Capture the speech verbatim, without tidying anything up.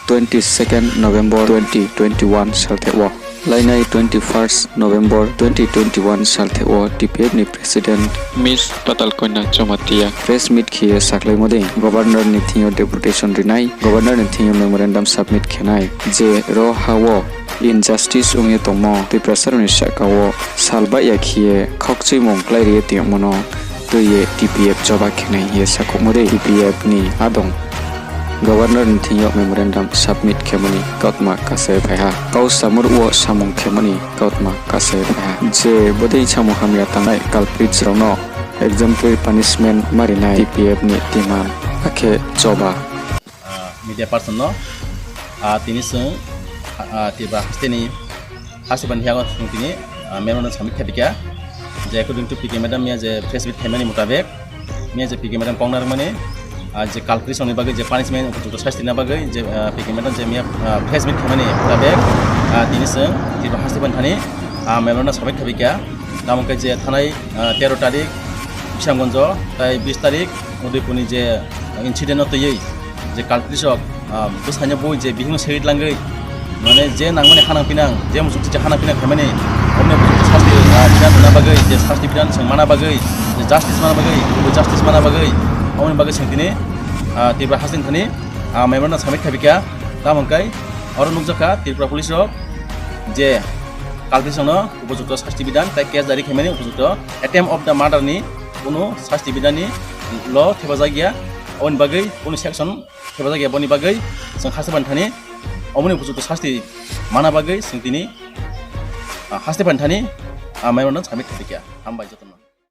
twenty second November twenty twenty one saltheh wo, lainai twenty first November twenty twenty one saltheh wo T P F ni president Miss Patal Koina Jamatia press meet khe ye sakhlaimo dei, Governor ni thing yo deputation rinai, Governor ni thing yo memorandum submit khe nai, je ro ha wo injustice ong ye tongmo Tiprasa rao ni sahka wo sal baih ya khe ye khaukchuimung kláiri ye tongmo no tui ye T P F choba khe nai hing ye sakhouhmo dei, T P F ni adong Governor ni thing yo memorandum submit khemo ni kautma kasa ye phai ha. Kau samung ruh wo samung khemo ni kautma kasa ye phai ha. Je bodei samung hamya tangnai culprits rao no exemplary punishment ma rinai T P F ni demand, akhe choba. Media person no, tini chwng, Tripura haste ni haste ban hiya chwng tini memorandum submit khe phi kha. Je according to P K madam miya je press meet khaimani mutabek, miya je P K madam kok narwkmani, je culprits rokni bagwi je punishment, upojukto sasti rina bagwi je P K madam je miya press meet khaimani mutabek, tini chwng Tripura haste ban thani memorandum submit khe phi kha. Tamo khe je thanai tero tarik Bisramganj o, tai bis tarik Udaipur ni je incident no twiwi je culprits rok bwskango bui je bihik no seri tlangwi, mane je nangmani hanang pinang, je muchukchi je hanang pinang khaimani, omoni bujukti sasti bidhan tongna bagwi, je sasti bidhan chwng mana bagwi, je justice mana bagwi, justice mana bagwi, omoni bagwi chwng tini Tripura haste ni thani memorandum submit khe phi kha. Tamo khe oro nukjakha Tripura police rok je culprits rokno upojukto sasti bidhan tai case diary khaimani upojukto attempt of the murder ni kunu sasti bidhan ni law thepajak ya, aboni bagwi kunu section thepajak ya, boni bagwi chwng haste ban thani omoni upojukto sasti mana bagwi chwng tini haste ban thani memorandum submit khe phi kha. Hambai jotono.